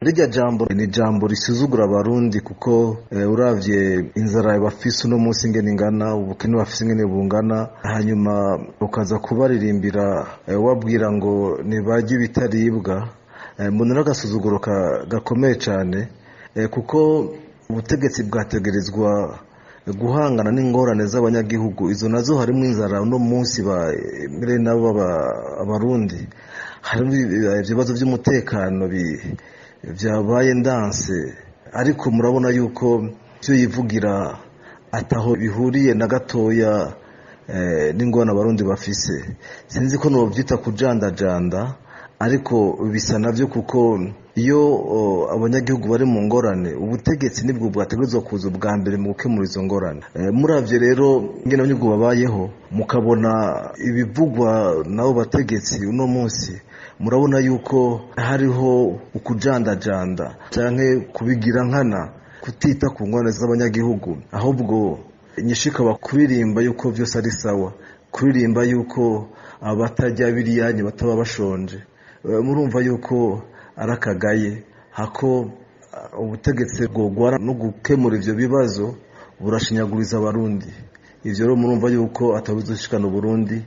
Rirya jambo ni ijambo risuzugura Abarundi kuko uravye inzara bafise uno munsi ingene ingana, ubukene bafise ingene bungana, hanyuma ukaza kubaririmbira wabwira ngo nibarye ibitaribwa, mbona ari agasuzuguro gakomeye cane kuko ubutegetsi bwategerezwa guhangana n'ingorane z'abanyagihugu, izo nazo harimwo inzara uno munsi mbere nabo Abarundi, harimwo ibibazo vy'umutekano vyabaye ndanse, ariko murabona yuko ivyo yivugira ataho bihuriye na gatoya n'ingorane Abarundi bafise. Sinzi ko novyita kujandajanda, ariko bisa navyo kuko iyo abanyagihugu bari mu ngorane, ubutegetsi nibwo bwategerezwa kuza ubwa mbere mu gukemura izo ngorane. Muravye rero ingene abanyagihugu babayeho, mukabona ibivugwa n'abo bategetsi uno munsi, murabona yuko hariho ukujandajanda canke kubigira nkana, kutita ku ngorane z'abanyagihugu, ahubwo inyishu ikaba kuririmba yuko vyose ari sawa, kuririmba yuko abatarya biriya bataba bashonje. Murumva yuko ari akagaye hako ubutegetsi bwogwara no gukemura ivyo bibazo burashinyaguriza Abarundi. Ivyo rero murumva yuko atabizoshikana Uburundi.